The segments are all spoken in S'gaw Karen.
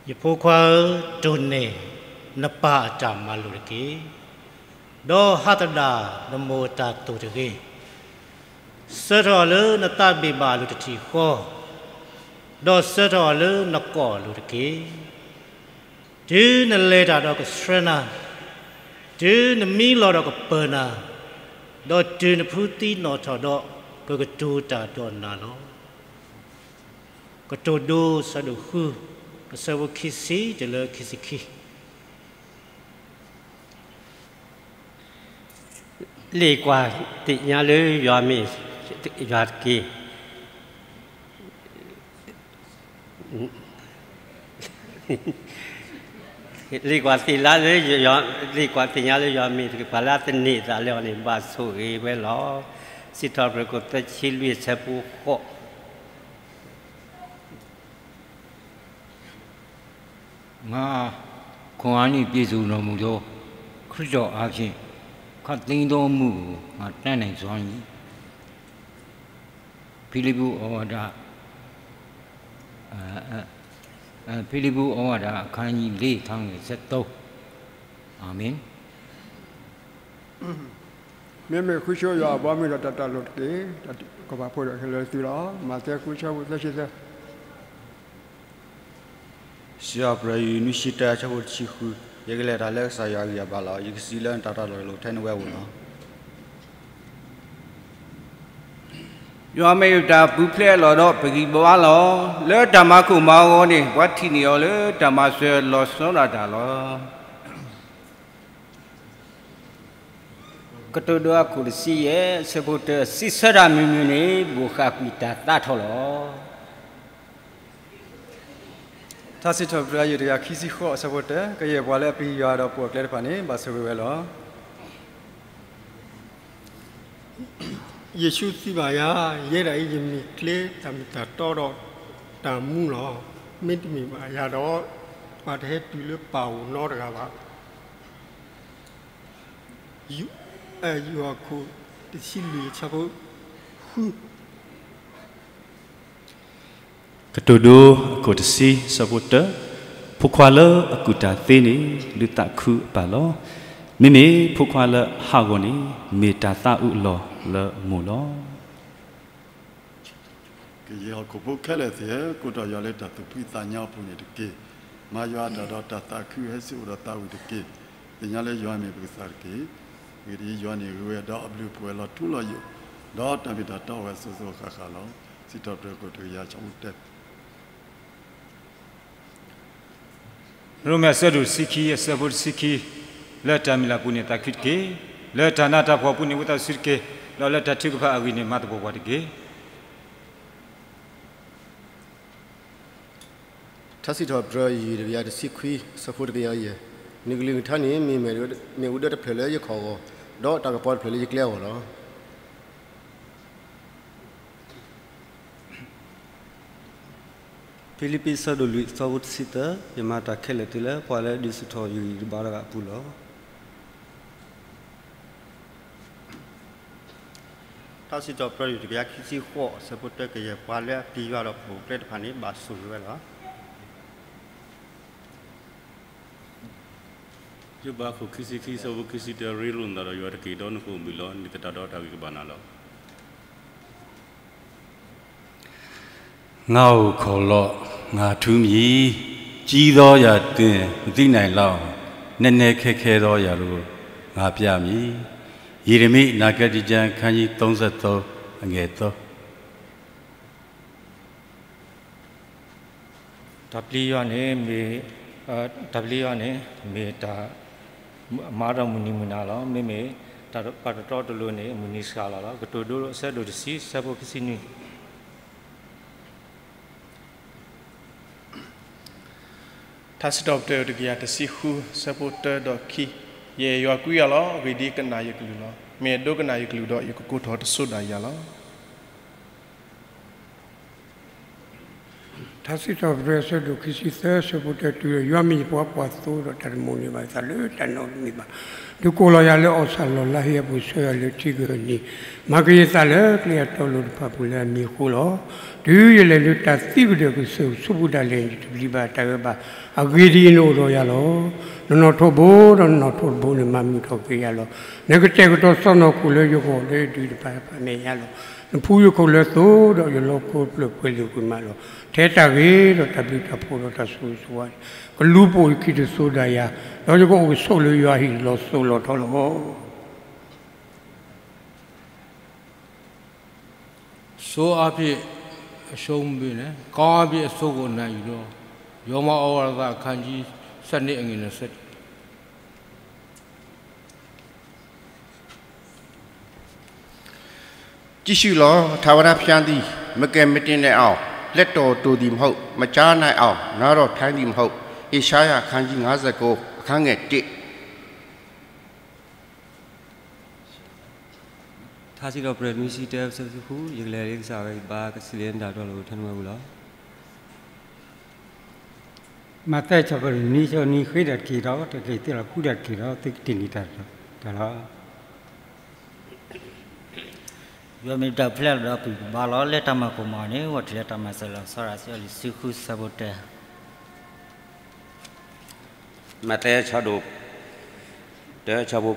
ယဖိခွါဧၢ, တိၢ်န့ၢ်နပၢ်အတၢ်မၤလိာ်တက့ၢ်, ဒီးဟးသဒၣ်နမိၢ်အတၢ်သိၣ်တဂ့ၤ. ဆှၢထီၣ်အီၤလၢနသးဘ့ၣ်ဘၣ်အလိၤတထံၣ်ဃီ, ဒီးဆှၢထီၣ်အီၤလၢနကိာ်အလိၤတက့ၢ်. တုၤနလဲၤတၢ်ဒီးကဆှၢနၤ, တုၤနမံလီၤဒီးကပၢၤနၤ, ဒီးတုၤနဖုသံနီၣ်ထီၣ်ဒီး ပကတိၤတၢ်ဒီးနၤလီၤ. ကတိၤဒိ ဆၢဒိၣ်ဃု, အဆၢဖိခံဆံတုၤလၢခံဆံခံ. လ့ၣ်ကွၢ်သ့ၣ်ညါလၢယွၤမ့ၢ်ယွၤတက့ၢ်. လ့ၣ်ကွၢ်သ့ၣ်ညါလၢယွၤ, လ့ၣ်ကွၢ်သ့ၣ်ညါလၢယွၤမ့ၢ်တက့ၢ်, ပှၤလၢအသန့ၤအသးလၢအီၤန့ၣ် ဘၣ်ဆိၣ်ဂ့ၤဝဲလီၤ. စံးထီၣ်ပတြၢၤခိၣ်သၢဆံလွံၢ် အဆၢဖိဃိး. ငါခွန်အားဖြင့် ပြည့်စုံတော်မူသော ခရစ်တော်အားဖြင့် ခပ်သိမ်းသောအမှုကို ငါတတ်နိုင်စွာမည်။ ဖိလိပ္ပိဩဝါဒ, ဖိလိပ္ပိဩဝါဒ အခန်းကြီးလေး အခန်းငယ်ဆယ့်သုံး. အာမင်. မ့မ့ၢ်ဃုဆိယွၤအဘီအမုၢ်ဒီးတၢ်တၢ်လိၤတက့ၢ်. ကဘၣ်ဖှိၣ်ဒီးခဲလၢာ်သုလီၤ. မးသဲဃုဆၢဖိသၢဆံသၢ. စံးထီၣ်ပတြၢၤ ယူၢ်နွံဆံတၢ အဆၢဖိတဆံဃု, ယကလဲၤတၢ်လၢကစၢ်ယွၤအဂံၢ်အဘါလီၤ. ယကစံးလၢနတၢ်တၢ်လိၤလိၤထဲနဝဲဧိၤလီၤ. ယွၤမ့ၢ်ပတၢ်ပူၤဖျဲးအလီၢ်ဒီးပဂံၢ်ပဘါလီၤ. လၢတၢ်မၤကိၢ်မၤဂီၤန့ၣ် ပှၤထံၣ်န့ၢ်အီၤလၢတၢ်မၤစၢၤလီၤဆီဒၣ်တၢ်လီၤ. ကတိၤဒိအခိၣ်တဆံယဲၢ် အဆၢဖိတၢ စံးဆၢတၢ်မုာ်မုာ်န့ၣ် ဘိၣ်ဃာ်ကွံာ်တၢ်သးထီၣ်လီၤ. ထါစံးထီၣ်ပတြၢၤ အယုၢ်တကယၤခံဆံဃိး အဆၢဖိတၢ ကယဲၢ်ပှၤလၢအပျံၤယွၤဒီးပိာ်အကျဲတဖၣ်န့ၣ် ဘၣ်ဆိၣ်ဂ့ၤဝဲလီၤ. ယ့ၣ်ၡူးစံးဘၣ်ယၤ, ယဲဒၣ်အံၤ ယမ့ၢ်ကျဲတၢ်မ့ၢ်တၢ်တီဒီးတၢ်မူလီၤ. မ့တမ့ၢ်ဘၣ်ယၤဒီး ပှၤတဟဲတုၤလၢပၢ်အအိၣ်နီတဂၤဘၣ်. ယိၤဟၣ်အခိၣ်တဆံလွံၢ် အဆၢဖိဃု. ကတိၤဒိအခိၣ်တဆံ အဆၢဖိတၢ, ဖိခွါလၢအကူၣ်တၢ်သ့န့ၣ် ဒုးသးခုအပၢ်လီၤ. မ့မ့ၢ်ဖိခွါလၢအဟးဂီၤန့ၣ် မ့ၢ်တၢ်သးအုးအလီၢ်လၢအမိၢ်လီၤ. ကယဲၢ်ဟီၣ်ခိၣ်ဖိခဲလၢာ်သ့ၣ်ဧၢ, ကိးထီၣ်ယွၤလၢတၢ်သူၣ်ဖှံသးညီအပူၤန့ၣ်တက့ၢ်. မၤယွၤအတၢ်ဒီးတၢ်သးခု ဟဲဆူအအိၣ်ဒီးသးဝံၣ်တက့ၢ်. သ့ၣ်ညါလၢယွၤမ့ၢ်ပကစၢ်တက့ၢ်. အဂ့ၢ်ဒ်အံၤ, ယွၤန့ၣ်ဂ့ၤဝဲဒီးအဘျုးအဖှိၣ်ဝဲလီၤထူလီၤယိာ်, ဒီးတၢ်မ့ၢ်တၢ်တီအိၣ်ဝဲစိၤစိၤဃၣ်ဃၣ်လီၤ. စံးထီၣ်ပတြၢၤခိၣ်တကယၤဆၢဖိတၢ ရိမ့ၤအဆၢဒိၣ်တဆံခံ အဆၢဖိတဆံခံ, လၢတၢ်မုၢ်လၢ်ပူၤန့ၣ်သးခုတက့ၢ်. လၢတၢ်နးတၢ်ဖှီၣ်ပူၤန့ၣ်အိၣ်သးဆူတက့ၢ်. ဒီးလၢတၢ်ထုကဖၣ်အဂ့ၢ်န့ၣ်မၤသပှၢ်ပှၢ်တက့ၢ်. ထါစံးထီၣ်ပတြၢၤ အယုၢ်တကယၤတဆံခွံ အဆၢဖိတကယၤယဲၢ်, နကလုၢ်နကထါန့ၣ် မ့ၢ်မ့ၣ်အူဒၢတဖျၢၣ်လၢယခီၣ်အဂီၢ်, ဒီးတၢ်ကပီၤတဖျၢၣ်လၢယကျဲအဂီၢ်လီၤ. ဖံလံးပံး အဆၢဒိၣ်လွံၢ် အဆၢဖိတဆံသၢ, ယမၤတၢ်ခဲလၢာ်တုၤလၢပှၤလၢအဒုးဆူၣ်ထီၣ်ယဂံၢ်ယဘါတဂၤအပူၤလီၤ. ထါစံးထီၣ်ပတြၢၤ အယုၢ်တကယၤခံဆံဃိး အဆၢဖိတၢ ကယဲၢ်ပှၤလၢအပျံၤယွၤဒီးပိာ်အကျဲတဖၣ်န့ၣ် ဘၣ်ဆိၣ်ဂ့ၤဝဲလီၤ. ယိၤဘး အခိၣ်ခံဆံခံ အဆၢဖိခံဆံတၢ ရ့လိာ်နသးဒီးယွၤတက့ၢ်, ဒီးနကအိၣ်မုာ်လီၤ. န့ၢ်သတးဒီးတၢ်ဂံၢ်ကဘၣ်နၤလီၤ. ငါ့ကိုခေါ်လော့, ငါထူးမြည်, ကြီးသောအရာသင်မသိနိုင်လောက်အောင်, နက်နက်ခဲခဲသောအရာတို့ကို ငါပြမည်. ယေရမိ နာဂတ်ကျမ်း အခန်းကြီးသုံးဆယ့်သုံး အငယ်သုံး. တၢ်ပျံၤယွၤန့ၣ်မ့ၢ်, တၢ်ပျံၤယွၤန့ၣ် မ့ၢ်တၢ်မၤဒီးမုၢ်နံၤမုၢ်နၤလီၤ. မ့မ့ၢ်တၢ်ပာ်တတီတလိၤန့ၣ် မုၢ်နံၤစှၤလီၤလီၤ. ကတိၤဒိ အဆၢဒိၣ်တဆံ အဆၢဖိခံဆံနွံ. ထါစံးထီၣ်ပတြၢၤ တကယၤတဆံဃု အဆၢဖိတၢဒီးခံ, ယအဲၣ်ယွၤကွံယၤလီၤ. အဂ့ၢ်ဒ်အံၤ, ကနၣ်ယကလုၢ်လီၤ. မ့ၢ်အဒိကနၣ်ယကလုၢ်ဒီး ယကကိးထီၣ်တစိၤဒၣ်ယၤလီၤ. ထါစံးထီၣ်ပတြၢၤ အဆၢဒိၣ်ခံဆံသၢ အဆၢဖိတၢ တုၤလၢ ယွၤမ့ၢ်ယပှၤကွၢ်သိဒီး တၢ်တမိၣ်န့ၢ်ဘၣ်ယသးလၢတၢ်နီတမံၤဘၣ်. ဒုးကိးလီၤယၤလၢအီၣ်ဆၣ်လီၢ်လါဟ့အပူၤ ဆှၢယၤလၢထံကဟၢၤန့ၣ်, မၤက့ၤယသးလၢကျဲအတီအလိၤတဖၣ်ပူၤလၢအမံၤအဃိလီၤ. တုၤယလဲၤလၢတၢ်သံကတၢၢ် ကစၢၢ်ဆိပူၤဒၣ်လဲာ်န့ၣ် တပျံၤဘၣ်တၢ်အၢဘၣ်. အဂ့ၢ်ဒ်အံၤ, နအိၣ်ဒီးယၤလီၤ. နနီၣ်ထိးဘိဒီးနနီၣ်ထိးတဘိန့ၣ် မၤမုာ်ထီၣ်က့ၤယၤလီၤ. နကတဲာ်ကတီၤစီၢ်နီၤခိၣ်လၢယဂီၢ်လၢဒုးတဖၣ် ပာ်မဲာ်ညါလီၤ. နဖှူယခိၣ်လၢသိဒီး ယလီၤကိးဖျၢၣ်ပှဲၤလံာ်ကွံာ်မးလီၤ. ထဲတၢ်ဂ့ၤဒီးတၢ်ဘျုးတၢ်ဖှိၣ်ဒီးတၢ်ဆိၣ်ဂ့ၤဆိၣ်ဝါန့ၣ် ကလူၤပိာ်ယခံတစိၤဒၣ်ယၤ, ဒီးယကအိၣ်ကဆိးလၢယွၤအဟံၣ်လီၤစိၤလီၤထီလီၤ. ဆိုးအားဖြင့် အရှုံးပေးတယ်၊ ကောင်းအားဖြင့် အဆိုးကို အနိုင်ယူတော့ ရောမဩဝါဒစာ အခန်းကြီး ဆယ့်နှစ် အငယ် နှစ်ဆယ့်တစ် ကြည့်ရှုလော့၊ ထာဝရဘုရားသည် မကယ်မတင်နိုင်အောင် လက်တော်တိုသည်မဟုတ်၊ မကြားနိုင်အောင် နားတော်ထိုင်းသည်မဟုတ်။ ယေရှယ အခန်းကြီး ငါးဆယ့်ကိုး အခန်းငယ် တစ်။ ထါစံးထီၣ်ပတြၢၤ နွံဆံတၢ ဆၢဖိဃု, ယကလဲၤလၢကစၢ်ဝဲကဘါ ကစံးလၢနတၢ်တီလိၤ ထၢနမူပူၤလီၤ. မးသဲ ဆၢဖိနွံ ဆၢဖိနွံ, ဃ့တၢ်တက့ၢ်ဒီး တၢ်က့ၤသ့လီၤ, ဃုတၢ်တက့ၢ်ဒီး သုကတ့ၢ်န့ၢ်တၢ်လီၤ. ယွၤမ့ၢ်တၢ်ဖျဲလီၤဒီး ကွံာ်ကဘါလီၤ. လၢတၢ်မၤကိၢ်မးန့ၣ် အိၣ်ထီၣ်လၢတၢ်မၤစၢၤလီၤဆီဒၣ်တၢ် စံးလံာ်စီဆှံဃု ဆၢဖိတၢ မးသဲ ဆၢဒိၣ် တၢ ဆၢဖိ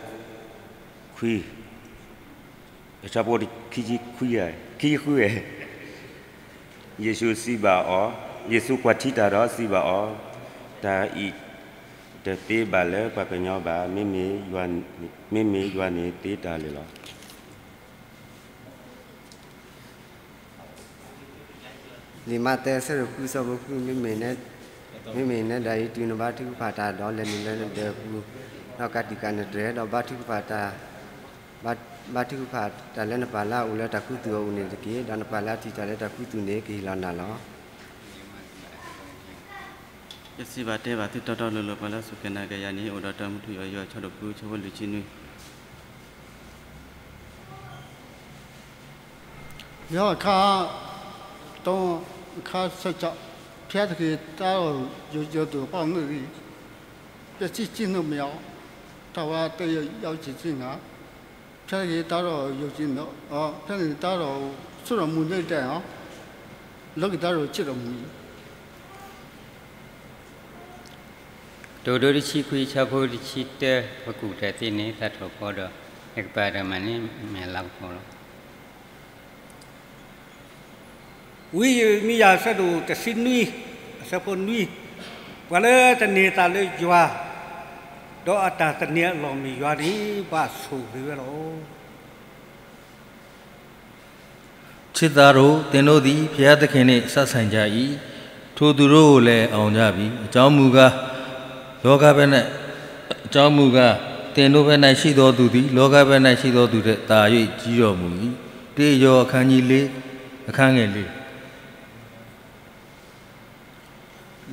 ခွံ, ဆၢဖိခံဆံခွံ, ခံဆံဃု. ယ့ၣ်ၡူးစံးဘၣ်အီၤ, ယ့ၣ်ၡူးကွၢ်ထံတၢ်ဒီးစံးဘၣ်အီၤ, တၢ်အံၤတသ့ဘၣ်လၢပှၤကညီဘၣ်, မ့မ့ၢ်ယွၤန့ၣ်သ့တၢ်လီၤ. လံာ်မးသဲ ဆၢဒိၣ်ဃု ဆၢဖိဃု, မ့မ့ၢ်, မ့မ့ၢ်နဲဒၣ်အံၤ တုၤနဘါထုကဖၣ်တၢ်ဒီး လဲၤနုာ်လၢနဒၢးပူၤ, ဒီးကးတံာ်ကးနတြဲၤ, ဒီးဘါထုကဖၣ်တၢ်, ဘါထုကဖၣ်တၢ်လၢနပၢ်လၢအအိၣ်လၢတၢ်ခူသူၣ်အအိၣ်န့ၣ်တက့ၢ်. ဒီးနပၢ်လၢအထံၣ်တၢ်လၢတၢ်ခူသူၣ်န့ၣ် ကဟ့ၣ်လီၤနၤလီၤ. ယစံးဘၣ်တဲဘၣ်သုတီတီလိၤလိၤ ပှၤလၢအစူၢ်က့ၤနာ်က့ၤယၤန့ၣ် အိၣ်ဒီးတၢ်မူထူယိာ်ယွၤ ဆၢဒိၣ်ဃု ဆၢဖိလွံၢ်ဆံနွံ. ယောဟန် အခန်းသုံး အခန်းဆယ့်ခြောက်, ဘုရားသခင် တားတော် ယုံကြည်သူအပေါင်းတို့သည် ပျက်စီးခြင်းသို့ မရောက်၊ ထာဝရအသက် ရောက်စေခြင်းငှာ ဘုရားသခင် တားတော် ယုံကြည်သော ဘုရားသခင် တားတော် ဆုတော်မူတဲ့တိုင်အောင် လောကီ တားတော် ချစ်တော်မူ၏. ဒိၣ်ဒိၣ်တဆံခွံ ဆၢဖိတဆံတၢ, ပကူၣ်တၢ်သ့န့ၣ် သးထီၣ်ကီဒီး နကပၤတၢ်မၤန့ၣ် မ့ၢ်လၤကပီၤလီၤ. ဝံယံးရမံယၤ အဆၢဒိၣ်တဆံနွံ အဆၢဖိနွံ, ပှၤလၢတန့ၢ်သါလၢယွၤ, ဒီးအတၢ်သန့ၤအလီၢ်မ့ၢ်ယွၤန့ၣ် ဘၣ်ဆိၣ်ဂ့ၤဝဲလီၤ. ချစ်သားတို့, သင်တို့သည် ဘုရားသခင်နှင့် စပ်ဆိုင်ကြ၏, ထိုသူတို့ကိုလည်း အောင်ကြပြီ။ အကြောင်းမူကား, လောကဘက်၌, အကြောင်းမူကား, သင်တို့ဘက်၌ရှိသောသူသည် လောကဘက်၌ရှိသောသူထက် သာ၍ ကြီးတော်မူ၏။ တစ်ယောဟန် အခန်းကြီးလေး, အခန်းငယ်လေး.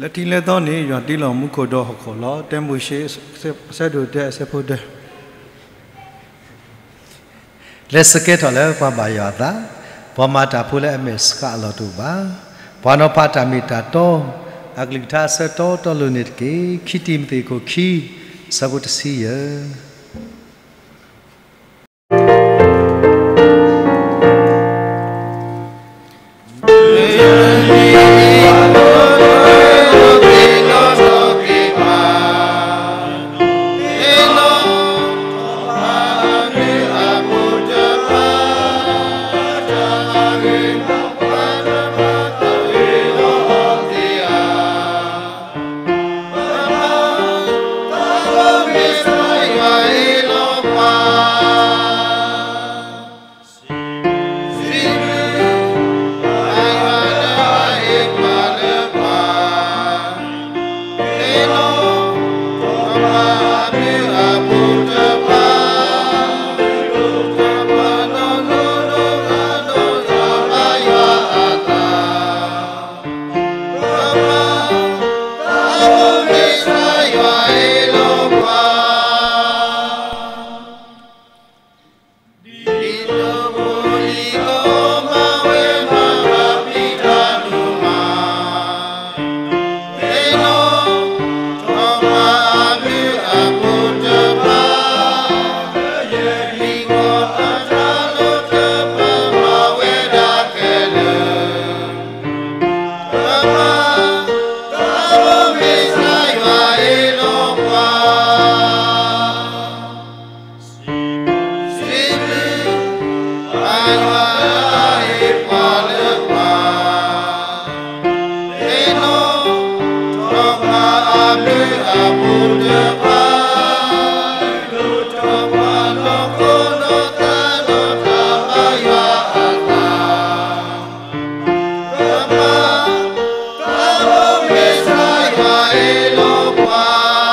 လၢထံးလၢသီန့ၣ် ယွၤတ့လီၤမူခိၣ်ဒီးဟီၣ်ခိၣ်လီၤ. တၢမိၤၡ့ အဆၢဒိၣ်တၢ အဆၢဖိတၢ. လဲၤဆၢကဲထီၣ်လၢပှၤဘၣ်ယွၤအသး, ပှၤမၤတၢ်ဖိလၢအမဲာ်ဆှးအလီၢ်တအိၣ်ဘၣ်, ပှၤနီၤဖးတၢ်မ့ၢ်တၢ်တီ, အကလုၢ်ကထါအဆၢတီတီလိၤလိၤန့ၣ်တက့ၢ်. ခံတံၤမသ့း အခိၣ်ခံ, အဆၢဖိတဆံယဲၢ်. အမုၢ်အပူၤတဖၣ်, ဒိၣ်ထီၣ်ပှၤနီၢ်ခိနီၢ်သးဒီးတၢ်ဘါယွၤအသး, တဖၣ်, တၢ်ဘိမ့ၢ်စၢ်ယွၤအ့ၣ်လိာ်ပှၤ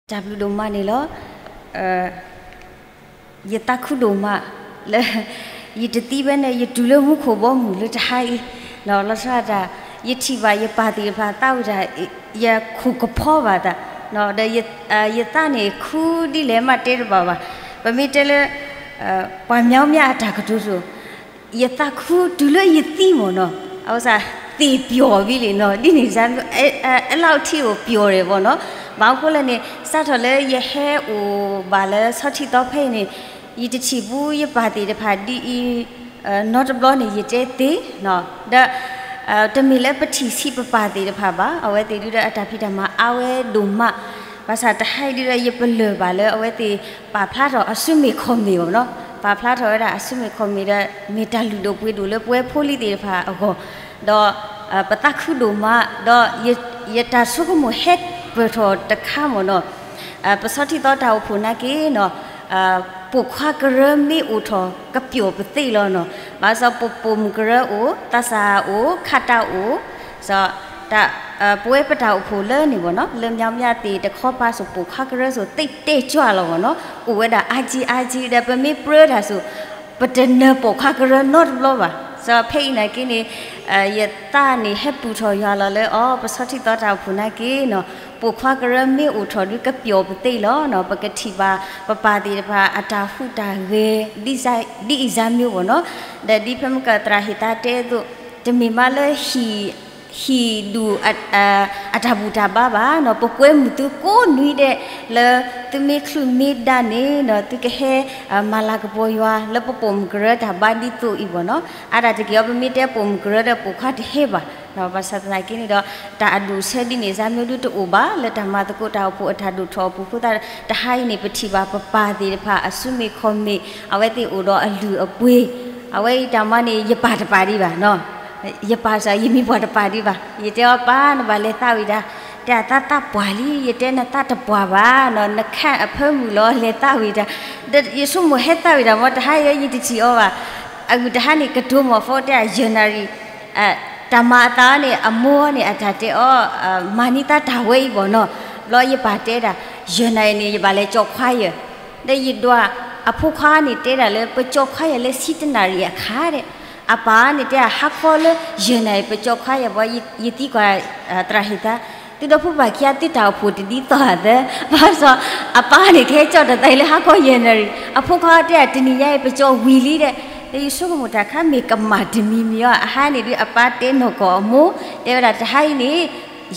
တၢ်ဘျုးဒိၣ်မးန့ၣ်လီၤ. ယသးခုဒိၣ်မးလၢ ယတသံဘၣ်န့ၣ် ယတုၤလၢမူခိၣ်ဘီမုၢ်လၢတဟါအံၤ, လီၤဆီဒၣ်တၢ် ယထံၣ်ဘၣ်ယပၢ်သ့ၣ်တဖၣ်သးဝံၣ်တၢ် ယခိၣ်ကဖီဘၣ်သး, ဒီးယသးန့ၣ်ခူဒ်လဲၣ်မးတဲတဘၣ်ဘၣ်. ပမ့ၢ်တဲလၢ ပှၤမၠီမၠၣ်အတၢ်ကတိၤစိၤ ယသးခုတုၤလၢယသံမ့ၢ်နီၤ, အဝဲသ့ၣ်ပျီၢ်ဝံၤလံနီၤ, ဒ်န့ၣ် အဲလီၢ်ထံအိၣ်ပျီၢ်ဒံးဘၣ်နီၤ. ဘၣ်မနုၤဃိလဲၣ်န့ၣ် စးထီၣ်လၢယဟဲအိၣ်ဘၣ်လၢဆီထံသီဖဲအံၤန့ၣ် ယတထံၣ်ဘူးယပၢ်သ့ၣ်တဖၣ်ဒ်အံၤ, နီတဘျီန့ၣ် ယတဲသ့, ဒီး တမ့ၢ်လၢပထံၣ်ဆံးပပၢ်သ့ၣ်တဖၣ်ဘၣ်, အဝဲသ့ၣ်ဒုးဒီးအတၢ်ဖံးတၢ်မၤအါဝဲဒိၣ်မး, ဘၣ်ဆၣ်တဟါအံၤဒုးဒီး ယပလၢၢ်ဘၣ်လၢအဝဲသ့ၣ်ပာ်ဖျါထီၣ်အစုမ့ၢ်ခီၣ်မ့ၢ်ဘၣ်နီၤ, ပာ်ဖျါထီၣ်ဝဲဒၣ်အစုမ့ၢ်ခီၣ်မ့ၢ်ဒီး မ့ၢ်တၢ်လုၢ်ဒိၣ်ပှ့ၤဒိၣ်လၢပဝဲဖိလံၤသ့ၣ်တဖၣ်အဂီၢ်, ဒီး ပသးခုဒိၣ်မး, ဒီးယတၢ်ဆိကမိၣ်ဟဲပၢၢ်ထီၣ်တခါမ့ၢ်နီၤ, ပဆီထံသီတၢ်အိၣ်ဖှိၣ်နာ်က့နီၤ, ပိာ်ခွါကရၢမ့ၢ်အိၣ်ထီၣ်ကပျီၢ်ပသ့လီၤနီၤ, ဘၣ်ဆၣ်ပပိာ်မုၣ်ကရၢအိၣ်, သးစၢ်အိၣ်, ခးတၢ်အိၣ်, ပဝဲပတၢ်အိၣ်ဖှိၣ်လၢန့ၣ်ဘၣ်နီၤ, လၢမၠီမၠၣ်သ့ၣ်တခီပၤစိၤ ပိာ်ခွါကရၢစိၤသ့တဲာ်ကွၢ်လီၤဘၣ်နီၤ, အိၣ်ဝဲဒၣ်အါကံအါကံဒီး ပမ့ၢ်ပြၢတၢ်စိၤ ပတနၢၤပိာ်ခွါကရၢနီတဘျီဘၣ်. စီၤဖဲအံၤနာ်က့န့ၣ် ယသးန့ၣ်ဟဲပုၢ်ထီၣ်ယွၤလီၤလၢအီၤ, ပဆီထံသီတၢ်အိၣ်ဖှိၣ်နာ်က့နီၤ, ပိာ်ခွါကရၢမ့ၢ်အိၣ်ထီၣ်ဒုးကပျီၢ်ပသ့လီၤ, ပကထံၣ်ဘၣ်ပပၢ်သ့ၣ်တဖၣ်အတၢ်ဟူးတၢ်ဂဲၤ ဒ်အံၤစါမ့ၢ်ဘၣ်နီၤ, ဒီးဒ်ဖဲမုၢ်ကသရၣ်ဟ့ၣ်သးတဲအသိး, တမ့ၢ်မးလၢ ဟံၣ်ဒူၣ် အတၢ်ဘူၣ်တၢ်ဘါဘၣ်နီၤ, ပကွဲမုာ်သုကိးနွံဒဲး လၢသုမ့ၢ်ချုးမ့ၢ်ဒါန့ၣ်နီၤ, သုကဟဲမၤလၤကပီၤယွၤ လၢပပိာ်မုၣ်ကရၢတၢ်ဘါဒ်သိးအံၤဘၣ်နီၤ. အါဒၣ်တက့ၢ်အီၤ ပမ့ၢ်တဲပိာ်မုၣ်ကရၢဒီးပိာ်ခွါတဟဲဘၣ်, ဘၣ်ဆၣ်သနာ်က့န့ၣ်ဒီး တၢ်အဒူၣ်အဆၢဒ်န့ၣ် စါမ့ၢ်ဒုးတအိၣ်ဘၣ် လၢတၢ်မၤသကိးတၢ်အိၣ်ဖှိၣ်အတၢ်ဒိၣ်ထီၣ်အပူၤအဃိသတး တဟါအံၤန့ၣ် ပထံၣ်ဘၣ်ပပၢ်သ့ၣ်တဖၣ်အစုမ့ၢ်ခီၣ်မ့ၢ်, အဝဲသ့ၣ်အိၣ်ဒီးအလုၢ်အပှ့ၤ, အဝဲအံၤတၢ်မၤန့ၣ် ယပၢ်တပာ်ဒံးဘၣ်နီၤ ယပၢ်စ့ၢ် ယမ့ၢ်ပှၤတပာ်ဒံးဘၣ်, ယတဲအီၤ ပၢ် နဘၣ်လဲၤသးဝံၣ်တၢ်, တဲအသးသးပှၢ်လံ, ယတဲနသးတပှၢ်ဘၣ်နီၤ, နခါအဖၢမုၢ်လီၤ လဲၤသးဝံၣ်တၢ်, ဒီးယဆိကမိၣ်ဟဲသးဝံၣ်တၢ်မ့ၢ် တဟါအံၤယတထံၣ်အီၤဘၣ်, အဂုၢ်တဟါန့ၣ် ကတိၤမီၤဖိတဲအယဲၢ်နၣ်ရံၣ် တၢ်မၤအသးန့ၣ် အမိၢ်န့ၣ် အတၢ်တဲအီၤ, မၤန့ၢ်သးတၢ်ဝဲအံၤဘၣ်နီၤ, ဘျီယပၢ်တဲဒၣ်, ယဲၢ်နၣ်ရံၣ်န့ၣ် ယဘၣ်လဲၤကၠီခွါယဲၢ်, ဒီးယဒွး, အဖိခွါန့ၣ်တဲဒၣ်လၢ ပကၠီခွါယဲၢ်လၢဆံတနၣ်ရံၣ်အခါဒီး, အပၢ်န့ၣ်တဲ ဟါခီလၢ ယဲၢ်နၣ်ရံၣ် ပကၠီခွါယဲၢ်ဘၣ်, ယသံကွၢ် သရၣ်ဟ့ၣ်သး, သုဒီဖိပၢ်ခံဂၤ သုတၢ်အိၣ်ဖှိၣ်တဒ်သိးသး, ဘၣ်ဆၣ် အပၢ်န့ၣ်ကဟဲကၠီတၢ်သးအံၤလၢဟါခီယဲၢ်နၣ်ရံၣ်, အဖိခွါတဲ တနံၤညါအံၤ ပကၠီဝံၤလံဒီး, ဒီးယဆိကမိၣ်တၢ်ခါမ့ၢ်ကမၣ်တမံၤမံၤအီၤ, အဟါန့ၣ်ဒုး အပၢ်တဲနီၢ်ကီၢ်အမိၢ်, တဲဝဲဒၣ် တဟါအံၤန့ၣ်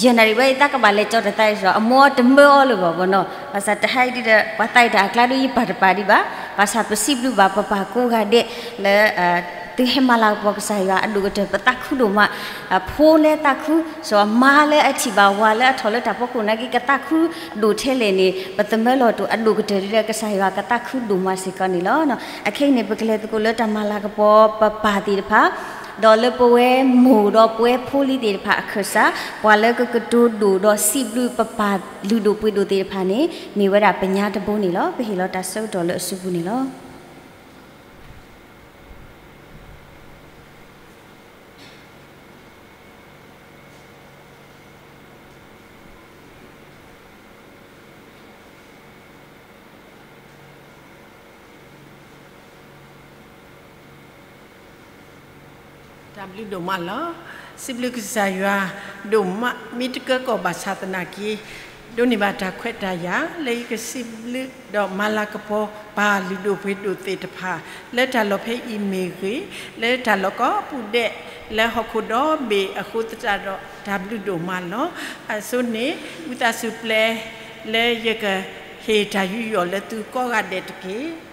ယဲၢ်နၣ်ရံၣ်ဝဲအံၤ သးကဘၣ်လဲၤကၠီတၢ်သးအံၤစ့ၢ်, အမိၢ်တမၢအီၤလၢၤဘၣ်ဘၣ်နီၤ, ဘၣ်ဆၣ်တဟါအံၤဒုးဒီး ပှၤသးအံၤတၢ်အကျါဒုး ယပၢ်တပာ်ဒံးဘၣ်, ဘၣ်ဆၣ်ပစံးဘျုးဘၣ်ပပၢ်ကိးဂၤဒဲးလၢ သုဟဲမၤလၤကပီၤကစၢ်ယွၤအဒိၣ်ကတၢၢ် ပသးခုဒိၣ်မး, ဖိလဲၤသးခု, စီၤမါလၢအထံၣ်ဘၣ်ဝၤလၢအထီၣ်လၢတၢ်ဖီခိၣ်နာ်က့ ကသးခုဒိၣ်ထဲလဲၣ်န့ၣ် ပသမၢလီၤတိာ်အဒိၣ်ကတၢၢ်ဒုးဒီး ကစၢ်ယွၤကသးခုဒိၣ်မးစ့ၢ်ကီးန့ၣ်လီၤ. အခဲအံၤန့ၣ် ပကလဲၤသကိးလၢတၢ်မၤလၤကပီၤပပၢ်သ့ၣ်တဖၣ် ဒီးလၢပဝဲမိၢ်ဒီးပဝဲဖိလံၤသ့ၣ်တဖၣ်အခၢၣ်စး, ပှၤလၢကကတိၤဒိၣ်ဒီးစံးဘျုးပပၢ်လုၢ်ဒိၣ်ပှ့ၤဒိၣ်သ့ၣ်တဖၣ်န့ၣ် မ့ၢ်ဝဲဒၣ်ပညါတဘိန့ၣ်လီၤ. ပဟ့ၣ်လီၤတၢ်ဆၢကတီၢ်လၢအစုပူၤန့ၣ်လီၤ. တၢ်ဘျုးဒိၣ်မးလီၤ. စံးဘျုးကစၢ်ယွၤဒိၣ်မး မ့ၢ်တကၢကီၢ်ဘၣ်ဆၣ်သနာ်က့ ဒိးန့ၢ်ဘၣ်တၢ်ခွဲးတၢ်ယာ် လၢယကစံးဘျုးဒီးမၤလၤကပီၤ ပၢ်လုၢ်ဒိၣ်ပှ့ၤဒိၣ်သ့ၣ်တဖၣ် လၢတၢ်လီၢ်ဖဲအံၤမ့ၢ်ဂ့ၤ, လၢတၢ်လီၢ်ကိးပူၤဒဲး လၢဟီၣ်ခိၣ်ဒီဘ့ၣ်အဃိသတးဒီး တၢ်ဘျုးဒိၣ်မးလီၤ. အဆိန့ၣ် ဝံသးစူၤပျဲ လၢယကဟ့ၣ်တၢ်ယူးယီၣ်လၢသုကိးဂၤဒဲးတက့ၢ်.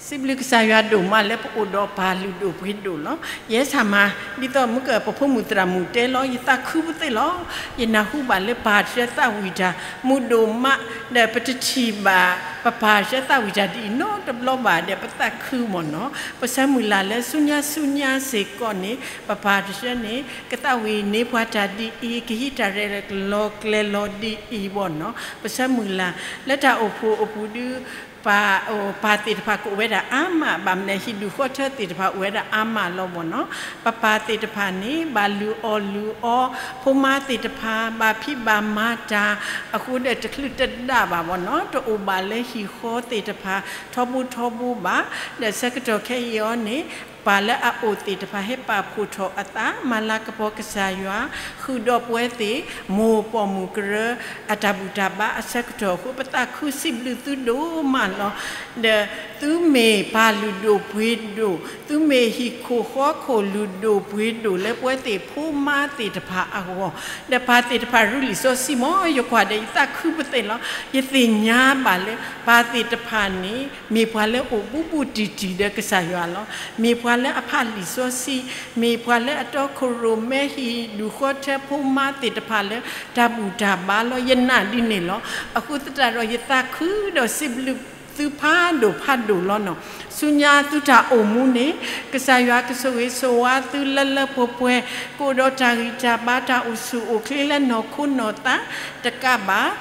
စံးဘျုးကစၢ်ယွၤဒိၣ်မးလၢပအိၣ်ဒီးပၢ်လုၢ်ဒိၣ်ပှ့ၤဒိၣ်လီၤ. ယဲစၢ်မၤ ဒ်သိးမုၢ်ကပဖိမုၣ်သရၣ်မုၣ်တဲလီၤ ယသးခုပသ့ၣ်လီၤ. ယနၢ်ဟူဘၣ်လၢပၢ်တဆၢသးဝံၣ်တၢ် မုာ်ဒိၣ်မး ဒီးပတထံၣ်ဘၣ် ပပၢ်တဆၢသးဝံၣ်တၢ်ဒ်အံၤနီတဘျီဘၣ်ဒီး ပသးခုမ့ၢ်နီၤ. ပဆၢမုၢ်လၢ်လၢဆူညါဆူညါစ့ၢ်ကီးန့ၣ် ပပၢ်တဆၢန့ၣ် ကသးဝံၣ်န့ၢ်ပှၤတၢ်ဒ်အံၤ ကဟံးတၢ်ရဲၣ်လီၤကျဲၤလီၤဒ်အံၤဘၣ်နီၤ. ပဆၢမုၢ်လၢ် လၢတၢ်အိၣ်ဖှိၣ်အပူၤဒုး ပၢ် ပၢ်သ့ၣ်တဖၣ်ကအိၣ်ဝဲဒၣ်အါမး ဘၣ်မနုၤလဲၣ် ဟံၣ်ဒူၣ်ဃီထၢသ့ၣ်တဖၣ်အိၣ်ဝဲဒၣ်အါမးလီၤမ့ၢ်နီၤ. ပပၢ်သ့ၣ်တဖၣ်န့ၣ် ဘၣ်လုၢ်အီၣ်လုၢ်အီ ဖိမါသ့ၣ်တဖၣ် ဘၣ်ဖံးဘၣ်မၤတၢ် အဃိဒီးတချုးတဒၣ်ဘၣ်မ့ၢ်နီၤ တအိၣ်ဘၣ်လၢဟံၣ်ဃီသ့ၣ်တဖၣ် ထီဘိထီဘိဘၣ်. ဒီးဆၢကတီၢ်ခဲအံၤအီၤန့ၣ် ပၢ်လၢအအိၣ်သ့ၣ်တဖၣ် ဟဲပာ်ဖှိၣ်ထီၣ်အသး မၤလၤကပီၤကစၢ်ယွၤ ဃုာ်ဒီးပဝဲသ့ၣ် မိၢ်ပိာ်မုၣ်ကရၢ အတၢ်ဘူၣ်တၢ်ဘါအဆၢကတီၢ်အဃိ ပသးခုစံးဘျုးသုဒိၣ်မးလီၤ. ဒီးသုမ့ၢ်ပၢ်လုၢ်ဒိၣ်ပှ့ၤဒိၣ်, သုမ့ၢ်ဟံၣ်ခိၣ်ဃီခိၣ်လုၢ်ဒိၣ်ပှ့ၤဒိၣ်လၢပဝဲသ့ၣ်ဖိမါသ့ၣ်တဖၣ်အဂီၢ်, ဒီးပၢ်သ့ၣ်တဖၣ်ရူလံာ်စီဆှံမ့ၢ် ယကွၢ်ဒီးယသးခုပသ့ၣ်လီၤ. ယသ့ၣ်ညါဘၣ်လၢ ပၢ်သ့ၣ်တဖၣ်န့ၣ် မ့ၢ်ပှၤလၢအိၣ်ဘူးဘူးတံၢ်တံၢ်ဒီးကစၢ်ယွၤလီၤ. မ့ၢ်ပှၤလၢအဖးလံာ်စီဆှံ, မ့ၢ်ပှၤလၢအတီခိၣ်ရိၣ်မဲဟံၣ်ဒူၣ်ဃီထၢဖိမါသ့ၣ်တဖၣ်လၢတၢ်ဘူၣ်တၢ်ဘါလီၤ. ယနာ်ဒ်န့ၣ်လီၤ. အဃိသတးဒီးယသးခုဒီးစံးဘျုးသုဖးဒိၣ်ဖးဒိၣ်လီၤနီၤ. ဆူညါသုတၢ်အိၣ်မူန့ၣ် ကစၢ်ယွၤကဆိၣ်ဂ့ၤဆိၣ်ဝါသုလၢလၢပှဲၤပှဲၤ, ကအိၣ်ဒီးတၢ်ဂံၢ်တၢ်ဘါတၢ်အိၣ်ဆူၣ်အိၣ်ချ့လၢနီၢ်ခိနီၢ်သးတကးဘၣ်,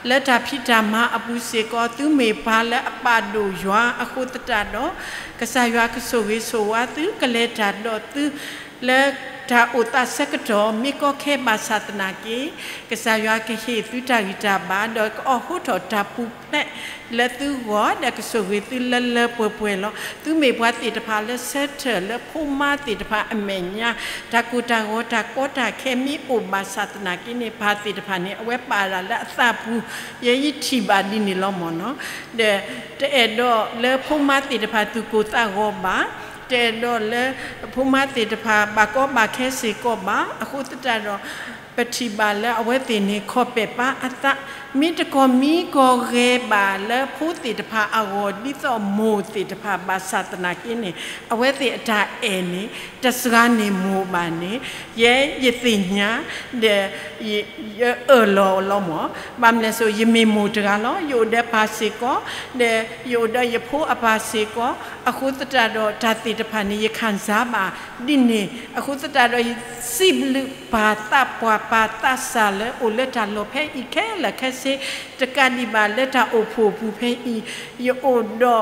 လၢတၢ်ဖံးတၢ်မၤအပူၤစ့ၢ်ကီး သုမ့ၢ်ပၢ်လၢအပာ်ဒိၣ်ယွၤအဃိသတးဒီး ကစၢ်ယွၤကဆိၣ်ဂ့ၤဆိၣ်ဝါသု ကလဲၤတၢ်ဒီးသု လၢတၢ်အိၣ်သးဆၢကတီၢ် မ့ၢ်ကီခဲဘၣ်ဆၣ်သနာ်က့ ကစၢ်ယွၤကဟ့ၣ်သုတၢ်ဂံၢ်တၢ်ဘါ ဒီးကအီၣ်ဟိထီၣ်တၢ်ပူၤဖျဲးလၢသုဂီၢ် ဒီးကဆိၣ်ဂ့ၤသုလၢလၢပှဲၤပှဲၤလီၤ. သုမ့ၢ်ပှၤသ့ၣ်တဖၣ်လၢဆၢထၢၣ်လၢဖိမါသ့ၣ်တဖၣ်အမဲာ်ညါ, တၢ်ကိၢ်တၢ်ဂီၤတၢ်ကီတၢ်ခဲမ့ၢ်အိၣ်ဘၣ်ဆၣ်သနာ်က့န့ၣ် ပၢ်သ့ၣ်တဖၣ်န့ၣ် အဝဲပာ်ဒၣ်လၢအသးပူၤ, ယဲယထံၣ်ဘၣ်ဒ်န့ၣ်လီၤမ့ၢ်နီၤ. ဒီးတအဲၣ်ဒိးလၢဖိမါသ့ၣ်တဖၣ်သူၣ်ကိၢ်သးဂီၤဘၣ်, တအဲၣ်ဒိးလၢဖိမါသ့ၣ်တဖၣ်ဘၣ်ကီဘၣ်ခဲစ့ၢ်ကီးဘၣ်, အဃိသတးဒီး ပထံၣ်ဘၣ်လၢအဝဲသ့ၣ်န့ၣ် ခီၣ်ပဲာ်ပါအသး, မ့ၢ်တကီၢ်မံကီၢ်ဂဲၤဘၣ်လၢဖိသ့ၣ်တဖၣ်အဂီၢ် ဒ်သိးမိၢ်သ့ၣ်တဖၣ်ဘၣ်ဆၣ်သနာ်က့န့ၣ် အဝဲသ့ၣ်အတၢ်အဲၣ်န့ၣ် တစှၤန့ၢ်မိၢ်ဘၣ်န့ၣ် ယဲယသ့ၣ်ညါ ဒီး ယအၢၣ်လီၤလီၤမ့ၢ်. ဘၣ်မနုၤလဲၣ်စိ ယမ့ၢ်မိၢ်တဂၤလီၤ. ယအိၣ်ဒီးပၢ်စ့ၢ်ကီး, ဒီးယအိၣ်ဒီးယဖိအပၢ်စ့ၢ်ကီး, အဃိသတးဒီးတၢ်သ့ၣ်တဖၣ်န့ၣ် ယခံစားဘၣ်ဒ်န့ၣ်, အဃိသတးဒီးယစံးဘျုးပၢ်သးပှၢ်ပၢ်သးစၢ်လၢအိၣ်လၢတၢ်လီၢ်ဖဲအံၤခဲလၢာ်ခဲဆ့, တကးဒံးဘၣ်လၢတၢ်အိၣ်ဖှိၣ်အပူၤဖဲအံၤ, ယအိၣ်ဒီး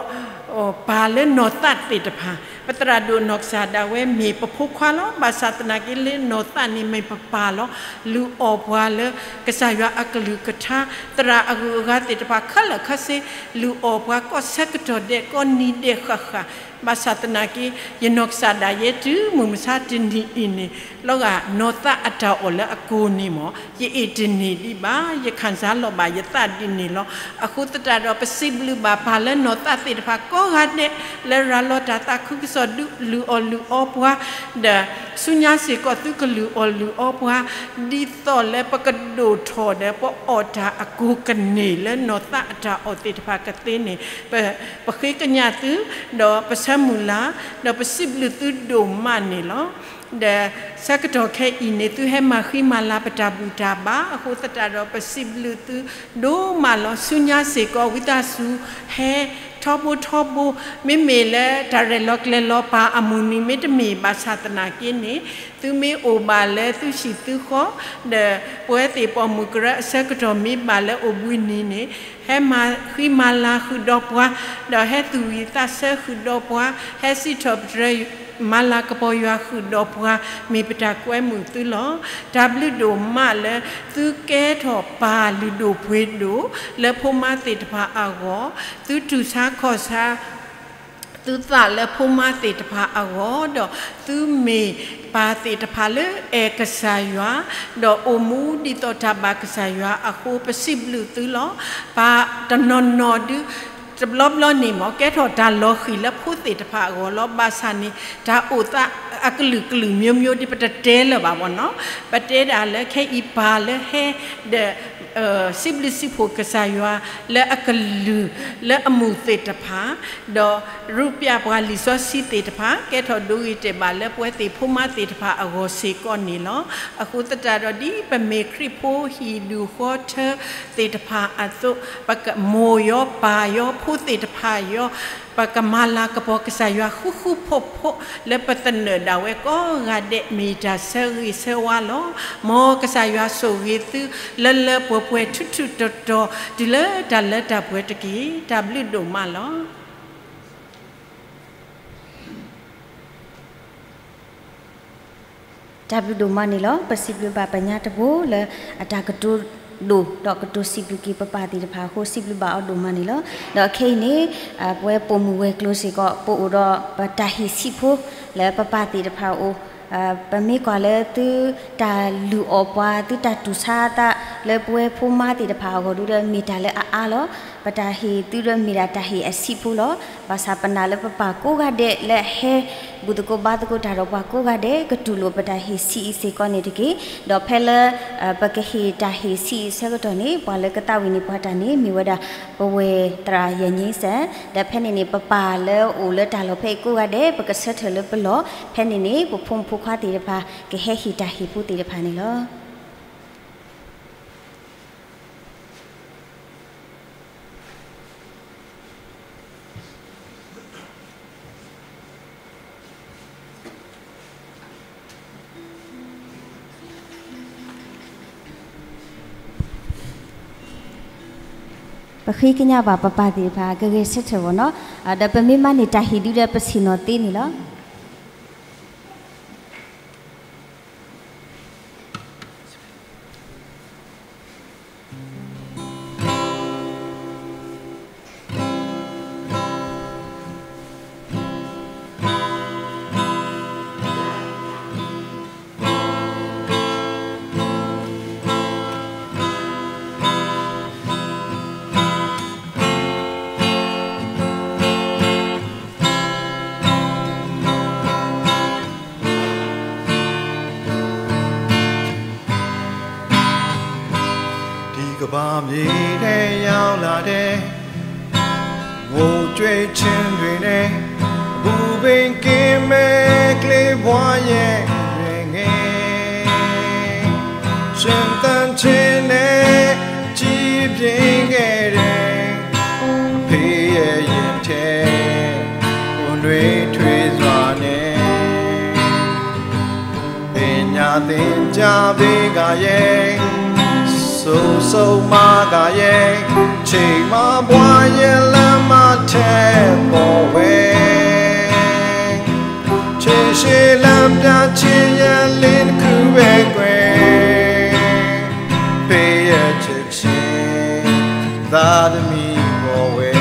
ပၢ်လၢနီၢ်သးသ့ၣ်တဖၣ်, ပသရၣ်ဒိၣ်နီၢ်ကစၢ်ဒၣ်ဝဲမ့ၢ်ပဖိခွါလီၤ. ဘၣ်ဆၣ်သနာ်က့လၢနီၢ်သးန့ၣ်မ့ၢ်ပပၢ်လီၤ. လုၢ်အီၣ်ပှၤလၢကစၢ်ယွၤအကလုၢ်ကထါ, သရၣ်အဂုၤအဂၤသ့ၣ်တဖၣ်ခဲလၢာ်ခဲဆ့, လုၢ်အီၣ်ပှၤကိးဆၢကတီၢ်ဒဲး ကိးနံၤဒဲးဃၣ်ဃၣ်, ဘၣ်ဆၣ်သနာ်က့ ယနီၢ်ကစၢ်ဒၣ်ယဲတုၤမုၢ်မဆါတနံၤအံၤန့ၣ် လီၤဂာ်နီၢ်သးအတၢ်အီၣ်လၢအကိာ်န့ၣ်မ့ၢ် ယအ့ၣ်တန့ၢ်ဒံးဘၣ်, ယခံစားလီၤဘၣ်ယသးဒ်န့ၣ်လီၤ. အဃိသတးဒီး ပစံးဘျုးဘၣ်ပၢ်လၢနီၢ်သးသ့ၣ်တဖၣ်ကိးဂၤဒဲး လၢရၤလီၤတၢ်သးခုကစီၣ်ဒုးလုၢ်အီၣ်လုၢ်အီပှၤ, ဒီးဆူညါစ့ၢ်ကီးသုကလုၢ်အီၣ်လုၢ်အီပှၤ, ဒ်သိးလၢပကဒိၣ်ထီၣ်ဒီး ပအီၣ်တၢ်အကိာ်ကန့ၢ်လၢနီၢ်သးအတၢ်အီၣ်သ့ၣ်တဖၣ်ကသ့န့ၣ် ပဃ့ကညးသု, ဒီးပဆၢမုၢ်လၢ်, ဒီးပစံးဘျုးသုဒိၣ်မးန့ၣ်လီၤ. ဒီးဆၢကတီၢ်ခဲအံၤန့ၣ် သုဟဲမၤဃံမၤလၤပတၢ်ဘူၣ်တၢ်ဘါ, အဃိသတးဒီး ပစံးဘျုးသုဒိၣ်မးလီၤ. ဆူညါစ့ၢ်ကီး ဝံသးစူၤဟဲ ထီဘိထီဘိ, မ့မ့ၢ်လၢတၢ်ရဲၣ်လီၤကျဲၤလီၤပာ်အမုၢ်နံၤမ့တမ့ၢ်ဘၣ်ဆၣ်သနာ်က့န့ၣ်, သုမ့ၢ်အိၣ်ဘၣ်လၢသုဟံၣ်သုဃီ, ဒီးပဝဲသ့ၣ်ပိာ်မုၣ်ကရၢအဆၢကတီၢ်မ့ၢ်ဘၣ်လၢအိၣ်ဘှံးနံၤန့ၣ်, ဟဲမၤဃံမၤလၤဃုာ်ဒီးပှၤ, ဒီးဟဲသူၣ်ဝံၣ်သးဆၢဃုာ်ဒီးပှၤ, ဟဲစံးထီၣ်ပတြၢၤ မၤလၤကပီၤယွၤဃုာ်ဒီးပှၤ, မ့ၢ်ပတၢ်ကွဲမုာ်သုလီၤ. တၢ်ဘျုးဒိၣ်မးလၢ သုကဲထီၣ်ပၢ်လုၢ်ဒိၣ်ပှ့ၤဒိၣ် လၢဖိမါသ့ၣ်တဖၣ်အဂီၢ်, သုတူၢ်ဆါခီၣ်ဆါ သုသးလၢဖိမါသ့ၣ်တဖၣ်အဂီၢ်, ဒီးသုမ့ၢ်ပၢ်သ့ၣ်တဖၣ်လၢအဲၣ်ကစၢ်ယွၤ, ဒီးအိၣ်မူဒ်သိးတၢ်ဘၣ်ကစၢ်ယွၤအဃိ ပစံးဘျုးသုလီၤ. ပၢ်တနီၤနီၤဒု တဘျီဘျီန့ၣ်မ့ၢ် ကဲထီၣ်တၢ်လီၤဃံၤလၢဖိသ့ၣ်တဖၣ်အဂီၢ်လီၤ. ဘၣ်ဆၣ်န့ၣ် တၢ်အိၣ်သးအကလုာ်ကလုာ်မျိုးမျိုးဒ် ပတတဲလၢၤဘၣ်ဘၣ်နီၤ, ပတဲဒၣ်လၢခဲအံၤပၢ်လၢဟဲဒီး စံးဘျုးစံးဖှိၣ်ကစၢ်ယွၤ လၢအကလုၢ် လၢအမူးသ့ၣ်တဖၣ်, ဒီးရူးပျးပှၤလံာ်စီဆှံသ့ၣ်တဖၣ် ကဲထီၣ်ဒိဂ့ၤတဲာ်ဘၣ်လၢပဝဲသ့ၣ်ဖိမါသ့ၣ်တဖၣ်အဂီၢ်စ့ၢ်ကီးန့ၣ်လီၤ. အဃိသတးဒီး ဒ်ပမ့ၢ်ခရံာ်ဖိဟံၣ်ဒူၣ်ဃီထၢသ့ၣ်တဖၣ်အသိး, ပကမိၢ်ယီၤပၢ်ယီၤဖိသ့ၣ်တဖၣ်ယီၤ, ပကမၤလၤကပီၤကစၢ်ယွၤဃူဃူဖိးဖိး လၢပသနၢၣ်ဒၣ်ဝဲကိးဂၤဒဲး မ့ၢ်တၢ်ဆၢဂ့ၤဆၢဝါလီၤ. မ်ကစၢ်ယွၤဆိၣ်ဂ့ၤသု လၢလၢပှဲၤပှဲၤထူးထူးတီၤတီၤ တုၤလၢတၢ်လၢတၢ်ပှဲၤတက့ၢ်. တၢ်ဘျုးဒိၣ်မးလီၤ. တၢ်ဘျုးဒိၣ်မးန့ၣ်လီၤ. ပစံးဘျုးဘၣ်ပညါတဘိလၢအတၢ်ကတိၤဒိၣ် ဒီးကတိၤစံးဘျုးက့ၤပပၢ်သ့ၣ်တဖၣ်အဃိ စံးဘျုးဘၣ်အီၤဒိၣ်မးန့ၣ်လီၤ. ဒီးခဲအံၤန့ၣ် ပဝဲပိာ်မုၣ်ဝဲၤကျိၤစ့ၢ်ကီး ပအိၣ်ဒီးပတၢ်ဟ့ၣ်ဆံးဖိ လၢပပၢ်သ့ၣ်တဖၣ်အအိၣ် ပမ့ၢ်ကွၢ်လၢသုတၢ်လုၢ်အီၣ်ပှၤ သုတၢ်တူၢ်ဆါသးလၢပဝဲဖိမါသ့ၣ်တဖၣ်အဂီၢ်ဒုဒီး မ့ၢ်တၢ်လၢအအါလီၤ. ပတၢ်ဟ့ၣ်သုဒီးမ့ၢ်ဒၣ်တၢ်ဟ့ၣ်အဆံးဖိလီၤ. ဘၣ်ဆၣ်ပနာ်လၢပပၢ်ကိးဂၤဒဲးလၢအဟဲ ဘူၣ်သကိးဘါသကိးတၢ်ဒီးပှၤကိးဂၤဒဲး ကတူၢ်လိာ်ပတၢ်ဟ့ၣ်ဆံးအံၤစ့ၢ်ကီးန့ၣ်တက့ၢ်. ဒီးဖဲလၢ ပကဟ့ၣ်တၢ်ဟ့ၣ်ဆံးအံၤအဆၢကတီၢ်န့ၣ် ပှၤလၢကသးဝံၣ်န့ၢ်ပှၤတၢ်န့ၣ် မ့ၢ်ဝဲဒၣ် ပဝဲၢ်သရၣ်ယဲၢ်ညိစဲး, ဒီးဖဲန့ၣ်န့ၣ် ပပၢ်လၢအအိၣ်လၢတၢ်လီၢ်ဖဲအံၤကိးဂၤဒဲး ပကဆၢထၢၣ်လၢပလီၢ်, ဖဲန့ၣ်န့ၣ် ပဖိမုၣ်ဖိခွါသ့ၣ်တဖၣ် ကဟဲဟ့ၣ်တၢ်ဟ့ၣ်ဖိသ့ၣ်တဖၣ်န့ၣ်လီၤ. ပဃ့ကညးဘၣ်ပပၢ်သ့ၣ်တဖၣ် ကဂဲၤဆၢထၢၣ်အဂီၢ်နီၤ, ဒီးပမ့ၢ်မၤန့ၢ်တၢ်ဟ့ၣ်ဒုဒီးပဆ့ၣ်နီၤသ့န့ၣ်လီၤ. ဒီကမ္ဘာမြေထဲရောက်လာတဲ့ ငိုကြွေးခြင်းတွေနဲ့ အပူပင်ကင်းမဲ့ကလေးဘဝရဲ့အရွယ်ငယ် ရှင်သန်ခြင်းနဲ့ ကြီးပြင်းခဲ့တဲ့ အဖေရဲ့ရင်ထဲ ပုံတွေထွေးစွာနဲ့ ပညာသင်ကြားပေးကရဲ့ ဆိုးဆိုးမကရဲ့ ချိန်မှာဘဝရဲ့လမ်းမထက်ပေါ်ဝဲ ခြေရှည်လမ်းပြခြင်းရဲ့လင်းတစ်ခုပဲကွယ် ဖေရဲ့ချစ်ခြင်း သားသမီးပေါ်ဝဲ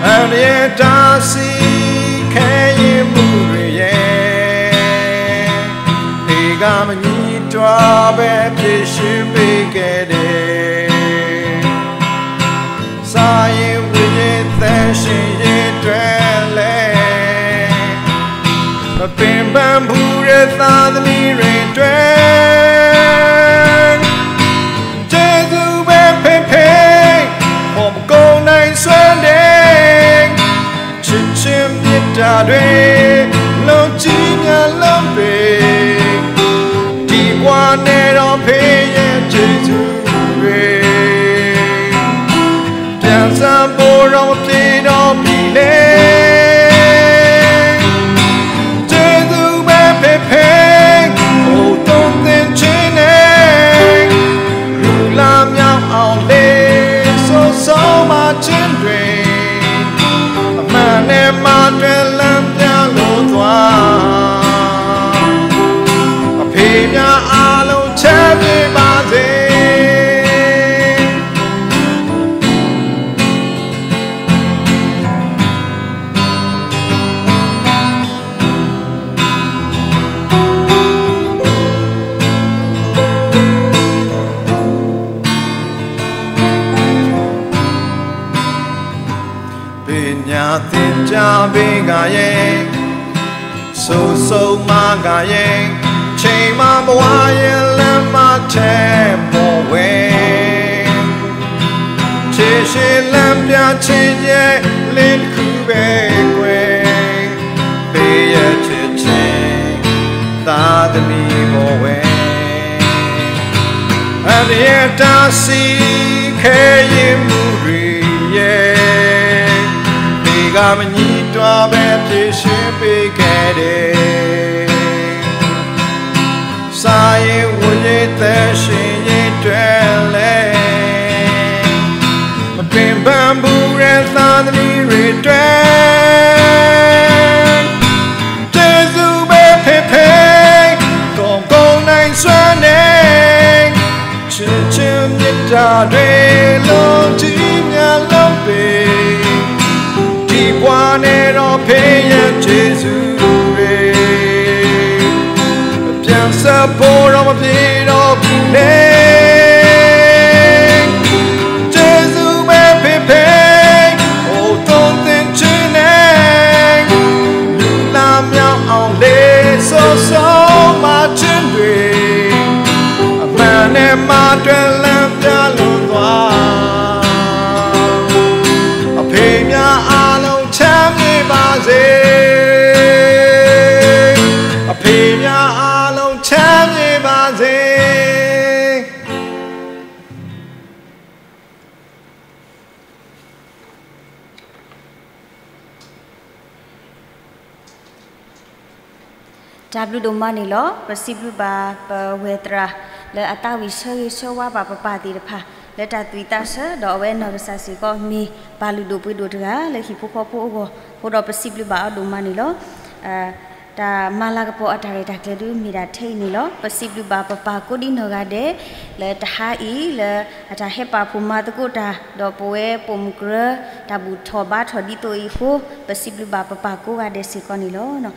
အန္တရာယ်တားဆီးခဲရင်မှုတွေရဲ့ ဖေကမငြီးတွားပဲဖြေရှင်းပေးခဲ့တယ် စာရေးဝိညာဉ်သန့်ရှင်းရေးအတွက်လည်း မပင်ပန်းဘူးတဲ့သားသမီးတွေအတွက် ကျေးဇူးပဲဖေဖေ ဖော်မကုန်နိုင်စွမ်းတဲ့ ချစ်ခြင်းမေတ္တာတွေ လုံးကြီးများလုံးပေ ဒီဘဝနဲ့တော့ဖေရဲ့ကျေးဇူးတွေ ပြန်စမ်းဖို့ ဒီးပျ့ၤဒီးပျံၤလ့, ကျေးဇူးပဲဖဲဖဲ, အိၣ်သွန်သင်ခြင်းနဲ့, လူလာမြောက်အောင်လေး, စိတ်ဆုံးမခြင်းတွင်, အမှန်နဲ့မှတွင်လမ်းပြလို့သွား, အဖေများအားလုံးချမ်းမြေ့ပါစေ. ပညာသင်ကြားပေးငါရဲ့, စိတ်ဆုံးမငါရဲ့, ချိန်မှာဘဝရဲ့လမ်းမထဲပေါ်ဝဲ, ခြေရှည်လမ်းပြခြင်းရဲ့လင်းတစ်ခုပဲကွယ်, ပေးရချစ်ခြင်း သားသမီးပေါ်ဝဲ, အန္တရာယ်တားဆီးခဲရင်မှုတွေရဲ့, ဒီကမညီတွားပဲဖြေရှင်းပေးခဲ့တယ်. စာရေးဝတ်ရေးသန့်ရှင်းရေးအတွက်လည်း, မပင်ပန်းဘူးတဲ့သားသမီးတွေအတွက်, ကျေးဇူးပဲဖဲဖဲ, ကောင်းကောင်းနိုင်စွမ်းနဲ့, ချစ်ခြင်းမေတ္တာတွေလုံးကြီးများလုံးပေ, ဒီဘဝနဲ့တော့ဖဲရဲ့ကျေးဇူးတွေ, ပြန်ဆက်ဖို့တော့မပြေတော့ဘူးလေ. ကျေးဇူးပဲဖဲဖဲ, အိုးသွန်သင်ခြင်းနဲ့, လူလာမြောက်အောင်လေး, စိတ်ဆုံးမခြင်းတွင်, အမှန်နဲ့မှတွင်လမ်းပြလို့သွား, အဖေများအားလုံးချမ်းမြေ့ပါစေ, အဖေများအားလုံးချမ်းမြေ့ပါစေ. တၢ်ဘျုးဒိၣ်မးန့ၣ်လီၤ. ပစံးဘျုးဘၣ်ပဝဲၢ်သရၣ် လၢအသးဝံၣ်ဆၢဂ့ၤဆၢဝါဘၣ်ပပၢ်သ့ၣ်တဖၣ် လၢတၢ်သွံၣ်သးဆၢ ဒီးအဝဲနီၢ်ကစၢ်စ့ၢ်ကီး မ့ၢ်ပၢ်လုၢ်ဒိၣ်ပှ့ၤဒိၣ်တဂၤ လၢဟံၣ်ဖိဃီဖိအဂီၢ်, အဃိဒီးပစံးဘျုးဘၣ်အီၤဒိၣ်မးန့ၣ်လီၤ. တၢ်မၤလၤကပီၤအတၢ်ရဲၣ်တၢ်ကျဲၤဒုးမ့ၢ်ဒၣ်ထဲအံၤန့ၣ်လီၤ. ပစံးဘျုးဘၣ်ပပၢ်ကိးဒံနီၢ်ဂၤဒဲး လၢတဟါအံၤ လၢအတၢ်ဟဲပာ်ဖှိၣ်မၤသကိးတၢ် ဒီးပဝဲပိာ်မုၣ်ကရၢ တၢ်ဘူၣ်ထီၣ်ဘါထီၣ်ဒ်သိးအံၤအဃိ, ပစံးဘျုးဘၣ်ပပၢ်ကိးဂၤဒဲးစ့ၢ်ကီးန့ၣ်လီၤ.